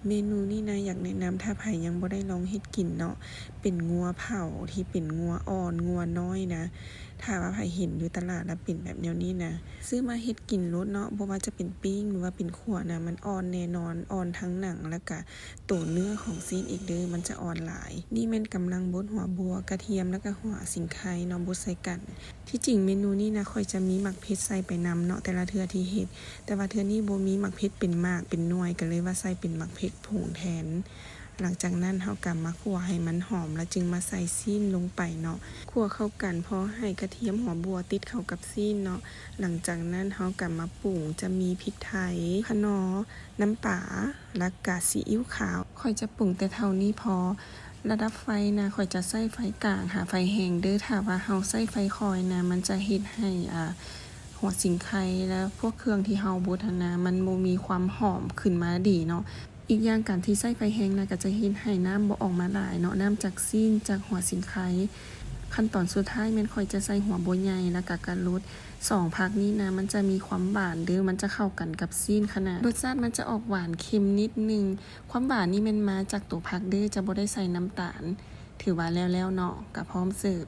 ເມນູນີ້ນະ ຢາກແນະນຳ ຖ້າໃຜຍັງບໍ່ໄດ້ລອງເຮັດກິນເນາະ ເປັນງົວເຜົາທີ່ເປັນງົວອ່ອນ ງົວນ້ອຍນະ. ຖ້າວ່າໃຜເຫັນຢູ່ຕະຫຼາດລະເປັນແບບແນວນີ້ນະ ຊື້ມາເຮັດກິນໂລດເນາະ. ບໍ່ວ່າຈະເປັນປີ້ງ ຫຼືວ່າເປັນຂົ້ວນະ ມັນອ່ອນແນ່ນອນ ອ່ອນທັງໜັງ ແລ້ວກະໂຕເນື້ອຂອງຊີ້ນອີກເດີ້ ມັນຈະອ່ອນຫຼາຍ. ນີ້ແມ່ນກຳລັງບົດຫົວບົວ, ກະທຽມ ແລ້ວກະຫົວສີໄຄເນາະ ບົດໃສ່ກັນ. ທີ່ຈິງເມນູນີ້ນະ ຂ້ອຍຈະມີໝາກເຜັດໃສ່ໄປນຳເນາະ ແຕ່ລະເທື່ອທີ່ເຮັດ, ແຕ່ວ່າເທື່ອນີ້ບໍ່ມີໝາກເຜັດເປັນໝາກເປັນໜ່ວຍ ກໍເລີຍວ່າໃສ່ເປັນໝາກເຜັດຜົງແທນ. ຫຼັງຈາກນັ້ນເຮົາກໍມາຂົ້ວໃຫ້ມັນຫອມ ແລ້ວຈຶ່ງມາໃສ່ຊີ້ນລົງໄປເນາະ. ຂົ້ວເຂົ້າກັນພໍໃຫ້ກະທຽມຫົວບົວຕິດເຂົ້າກັບຊີ້ນເນາະ. ຫຼັງຈາກນັ້ນເຮົາກໍມາປຸງ ຈະມີພິກໄທ, ຂະໜໍ, ນ້ຳປາ ແລ້ວກະຊີອິ້ວຂາວ. ຂ້ອຍຈະປຸງແຕ່ເທົ່ານີ້ພໍ. ລະດັບໄຟນະ ຂ້ອຍຈະໃຊ້ໄຟກາງຫາໄຟແຮງເດີ້. ຖ້າວ່າເຮົາໃຊ້ໄຟຄ່ອຍນະ ມັນຈະເຮັດໃຫ້ ອາ ຫົວສີໄຄ ແລະ ພວກເຄື່ອງທີ່ເຮົາບົດຫັ້ນນະ ມັນບໍ່ມີຄວາມຫອມຂຶ້ນມາດີເນາະ. ອີກຢ່າງການທີ່ໃຊ້ໄຟແຮງນະ ກໍຈະເຮັດໃຫ້ນ້ຳບໍ່ອອກມາຫຼາຍເນາະ, ນ້ຳຈາກຊີ້ນ ຈາກຫົວສີໄຄ. ຂັ້ນຕອນສຸດທ້າຍແມ່ນຂ້ອຍຈະໃສ່ຫົວບົວໃຫຍ່ ແລ້ວກະກະລົດ. ສອງຜັກນີ້ນະ ມັນຈະມີຄວາມຫວານເດີ້, ມັນຈະເຂົ້າກັນກັບຊີ້ນຂະໜາດ. ລົດຊາດມັນຈະອອກຫວານເຄັມນິດໜຶ່ງ. ຄວາມຫວານນີ້ແມ່ນມາຈາກໂຕຜັກເດີ້, ຈະບໍ່ໄດ້ໃສ່ນ້ຳຕານ. ຖືວ່າແລ້ວໆເນາະ, ກະພ້ອມເສີບ.